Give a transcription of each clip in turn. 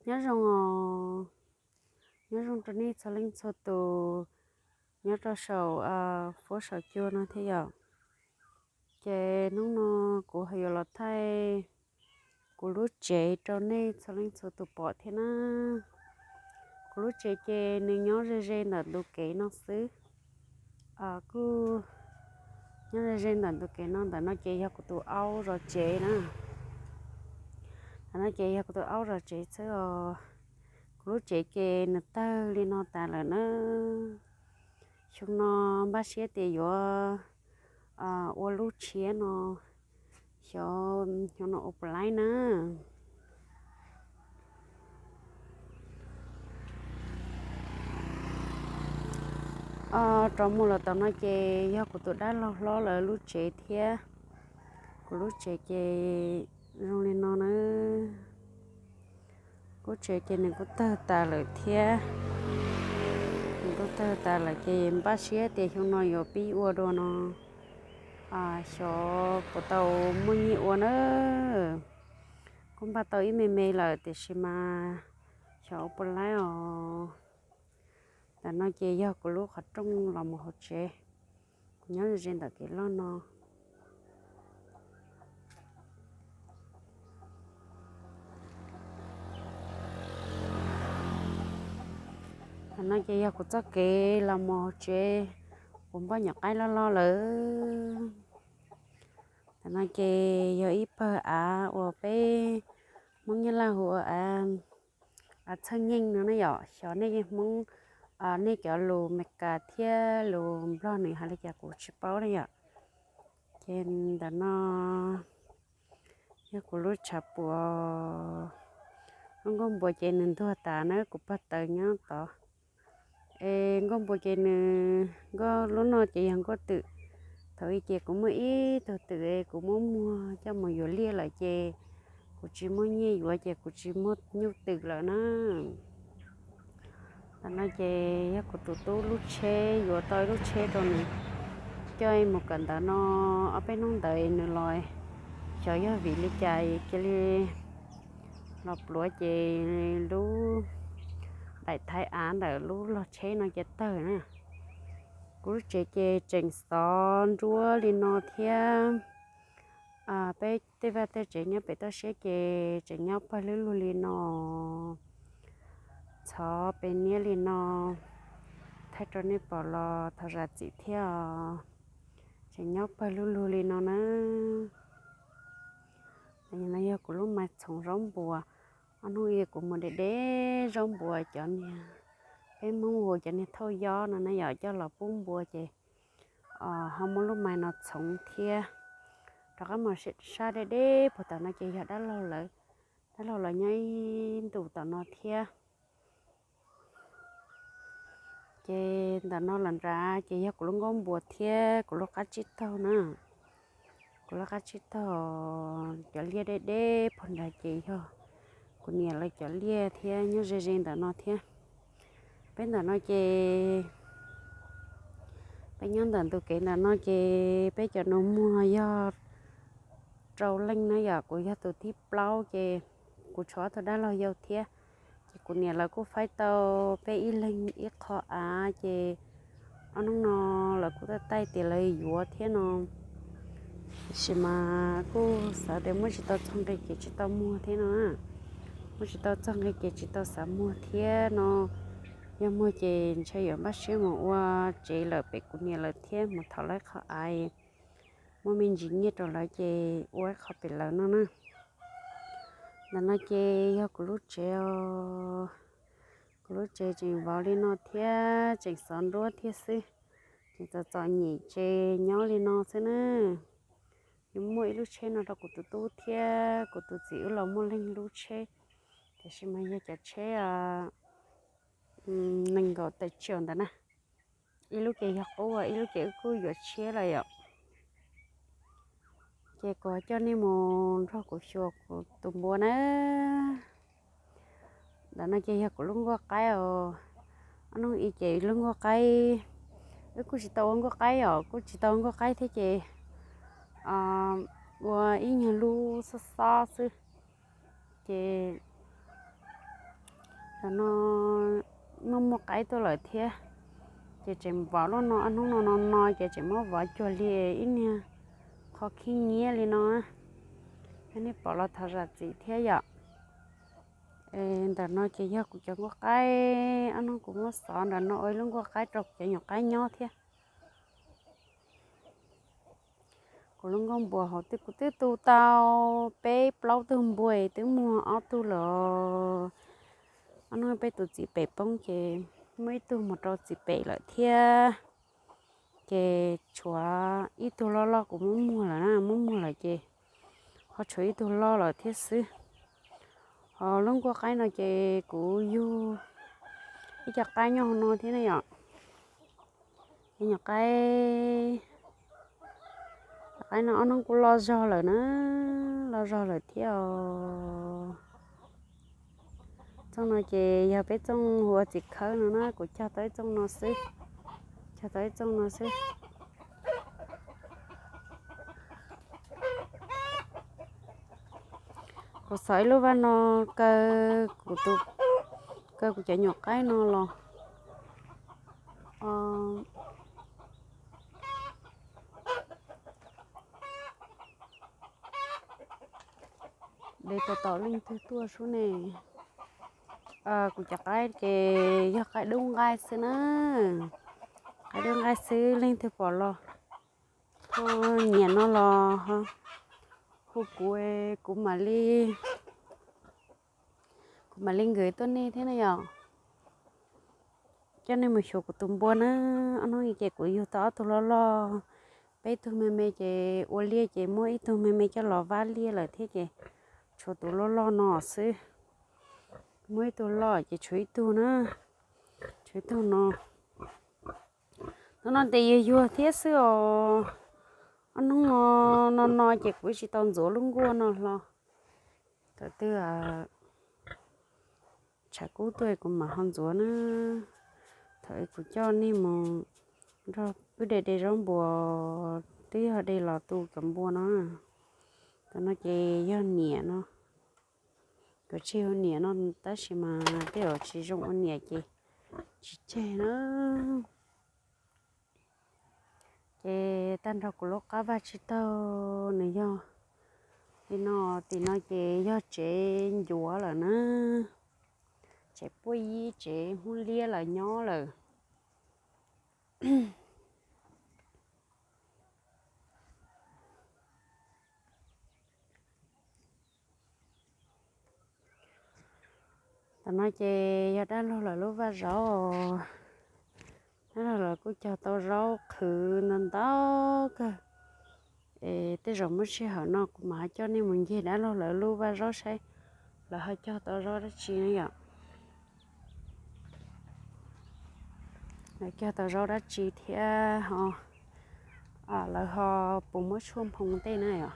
Nyob zoo os, nyob zoo rau nej txhua leej txhua tus nyob rau saum fuab saum cua no thiab yom. Ces hnub no kuv ho yuav los thaij kuv lub tsev rau nej txhua leej txhua tus pom thiab na. Kuv lub tsev ces nws nyob ze ze ntawm ntug kev no xwb. Kuj nyob ze ze ntawm ntug kev no, ntawm no ces yog kuv tus aub zov tsev na. Ntawm no ces yog kuv tus aub zov tsev xwb os. Kuv lub tsev ces nws tawg li no tas lawm na. Xyoo no npaj siab tias yuav ua lub tshiab no, xyov xyoo no ua puas laib na. Rov mus lawm tom no ces yog kuv tus dab laug hlob lawv lub tsev thiab. Kuv lub tsev ces zoo li no na. Kuv tsev ces nws kuj tawg tas lawm thiab. Nws kuj tawg tas lawm ces npaj siab tias xyoo no yuav pib ua dua no, xyov puas tau muaj nyiaj ua na. Kuj npaj tau ib me me lawm tiam sis mas xyov ua puas laib os. Ntawm no ces yog kuv lub qhov rooj los mus hauv tsev. Kuv nyob ze ntawm kev loj no. Ntawm no ces yog kuv txoj kev los mus hauv tsev, kuv npoj nyuam qaib loj loj lawm. Ntawm no ces yog ib pawg av uas peb Hmoob Nyab Laj hu ua av txheej nyeej no na yom. Xyov nej Hmoob, nej cov lus Meskas thiab lus Nplog nws hais li cas kuv tsis paub na yom. Ces ntawm no yog kuv lub tshav puam. Lub nkuaj npua ces nws ntuag tas na, kuv pog taws nyob tod. Es nkuaj npua ces nws, nkuaj lub no ces yog nkuaj twm. Thaum ub ces kuv muaj ib tug twm es kuv muab muag coj mus yuav liaj lawm ces kuv tsis muaj nyiaj yuav ces kuv tsis muaj nyuj twm lawm na. Ntawm no ces yog kuv tus tub lub tsheb, yuav tau ib lub tsheb rau nws coj mus kawm ntawv no. Ob peb hnub ntawd nws los, xyov yog vim li cas cia li los pluav ces lub daim thaiv av ntawm lub log tsheb no cia tawg na. Kuv lub tsev ces tseem xov nruab li no thiab. Peb tej vaj tej tsev nyob pem toj siab ces tseem nyob pawg lug lug li no, txhov pem niab li no, thaij rau nej pom los thov zam txim thiab os. Tseem nyob pawg lug lug li no na. No yog kuv lub mais txhoov zaub npua. Ob hnub ib kuv mus de de zaub npua cov niag, peb Hmoob hu cov niag thauj yob no na yom, coj los pub npua ces ho muab lub mais no txhoov thiab. Rov qab mus sab deb deb puag tom no ces yog dab laug lawv, dab laug lawv nyob ib ntus tom no thiab. Ces ntawm no los nrad ces yog kuv lub nkuaj npua thiab kuv lub qab tsib taug na. Kuv lub qab tsib taug, cov liaj deb deb puag nrad ces yog kuv niam lawv cov liaj thiab, nyob ze ze ntawm no thiab. Peb ntawm no ces, peb nyob ntawm ntug kev ntawm no ces peb cov nus muag yog rau leej na yom, kuv yog tus thib plaub ces kuv tshuav ob tug dab laug yau thiab. Ces kuv niam lawv kuj faib tau peb ib leeg ib qho av ces ob hnub no lawv kuj taij taij tias lawv yuav thiab no. Tiam sis mas kuj xav tias muaj tsis tau txog nqi kev tsis tau muag thiab no. Muaj tsis tau txog nqi kev tsis tau xav muag thiab no. Yog muag ces ntshe yuav npaj siab mus ua tsev lawm pem kuv niam lawv thiab, mus thov lawv qhov av, muaj me ntsis nyiaj rau lawv ces ua ib qho pem lawv no na. Ntawm no ces yog kuv lub tsev os. Kuv lub tsev tseem vov li no thiab, tseem xov nruab thiab xwb. Tseem txom txom nyem tsev nyob li no xwb na. Yuav muaj ib lub tsheb no rau kuv tus tub thiab kuv tus txiv wb los muaj leej lub tsheb, tiam sis mas yog cov tsheb nees nkaum tawm tsiaum ntawd na. Ib lub ces yog qub, ib lub ces wb kuj yuav tshiab lawm yom. Ces kuv coj nej mus nrog kuv xyuas kuv tus npua na. Ntawm no ces yog kuv lub nkuaj qaib os. Ob hnub ib ces lub nkuaj qaib, wb kuj tsis tau ua nkuaj qaib os, kuj tsis tau ua nkuaj qaib thiab ces ua ib nyuag lub xob xob xwb. Ces Tam no muaj muaj qaib tuaj lawm thiab, ces tseem vov lub no, ob hnub no no no ces tseem muab vov cuag li ib niag qho khib nyiab li no. Yog nej pom los thov zam txim thiab yom. Ntawm no ces yog kuv cov nkuaj qaib, ob hnub kuv muab xov ntawm no ua ib lub nkuaj qaib rau kuv cov nyuam qaib nyob thiab. Kuv lub nkuaj npua hauv twb, kuv twb tu tau peb plaub tug npua, twb muag ob tug lawm. Ob hnub peb tus txiv pem poob ces muab ib tug mus rau txiv pem lawm thiab. Ces tshuav ib tug loj loj kuv muab muag lawm na, muab muag lawm ces ho tshuav ib tug loj lawm thiab xwb. Ho lub nkuaj qaib no ces kuv yug ib co qaib nyob hauv no thiab ne yom. Cov nyuam qaib, cov qaib no ob hnub kuj loj zog lawm na, loj zog lawm thiab os. Txooj no ces yog peb txooj hu ua txiv khawb no na, kuv cog tau ib txooj no xwb, cog tau ib txooj no xwb. Kuv xov ib lub vaj no kaw kuv tus, kaw kuv cov nyuam qaib no los de tau tom leej twg tuaj sub ne. Kuv cov qaib ces yog qaib dub nqaij xwb na, qaib dub nqaij xwb, leej twg pom los ho nyiam no los hu kuv, kuv mam li, kuv mam li nkwm tuaj nej thiab na yom. Coj nej mus xyuas kuv tus npua na. Ob hnub ces kuv yug tau ob tug loj loj, peb tug me me ces ua liaj ces muab ib tug me me coj los vab liaj lawm thiab ces tshuav tus loj loj no xwb. Muab ib tug loj ces tshuav ib tug na, tshuav ib tug no. Tus no ces yuag yuag thiab xwb os. Ob hnub no no no ces kuv tsis tau ntxuav lub nkuaj no hlo. Thaum twg tshav kub tuaj kuv mam ho ntxuav na. Thaum kuv coj nej mus nrog wb de de zaub npua, twb yog de los tu cov npua no. Tus no ces yog niam no. Kuv tsis hu niam no tab sis mas tej zaum tsis zoo ua niam ces tsis tseg na. Ces tag nrho kuv lub qab vaj tsib taug nws yog li no, tim no ces yog tsev ncuav lawm na, tsev puaj yib, tsev hmoob liab lawm nyob lawm. Tam no ces yog dab laug lawv lub vaj zaub, dab laug lawv kuj cog tau zaub qhwv ntau ntau kawg. Es tej zaum muaj sij hawm no kuv mam ho coj nej mus ncig dab laug lawv lub vaj zaub saib lawv ho cog tau zaub dab tsi na yom. Lawv cog tau zaub dab tsi thiab ho lawv ho puas muab tshuaj nphoo tej na yom.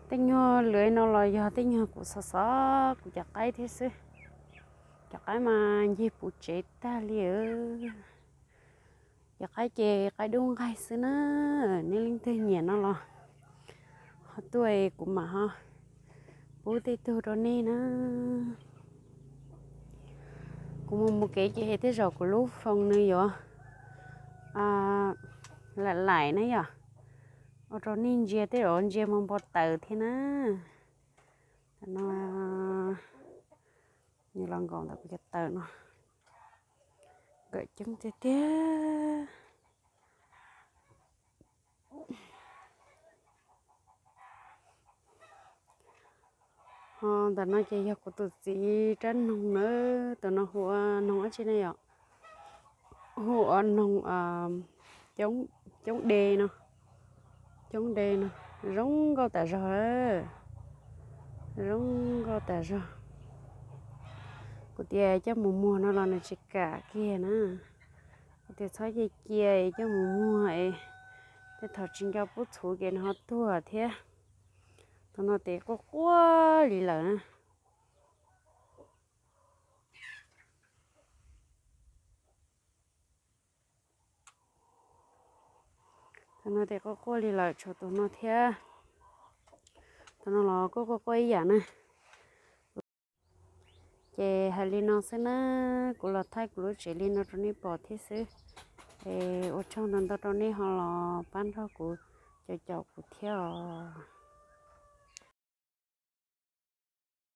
Tej nyuag lwm no los yog tej nyuag kuv xov xov kuv cov qaib thiab xwb. Cov qaib mas ncig puv tsev tag li. Cov qaib ces qaib dub nqaij xwb na. Nej leej twg nyiam no los ho tuaj kuv mam ho pub tej tug rau nej na. Kuv mus mus kev ces tej zaum kuv lub foos nws yuav laim laim na yom, ua rau nej ntsia tej zaum ntsia npau npau taws thiab na. Tam no nws los nkaum ntawm kuv cov taws no, nkawm ceeb tiag tiag. Ho ntawm no ces yog kuv tus txiv rab noog na, tus no hu ua noog dab tsi ne yom? Hu ua noog coob de no, coob de no, zoo nkauj tas zog, zoo nkauj tas zog. Kuv tias coj mus muag no los nws tsis kam kiag na. Kuv tias txhob cia cia coj mus muag es tej thaum tsis nco pub txhuv ces nws ho tuag thiab. Tus no tes quaj quaj li lawm na. Tus no tes quaj quaj li lawm, tshuav tus no thiab. Tus no los kuj quaj quaj ib yam na. Ces hais li no xwb na, kuv los thaij kuv lub tsev li no rau nej pom thiab xwb. Es ua tsaug ntau ntau rau nej ho los pab nrog kuv caum caum kuv thiab os.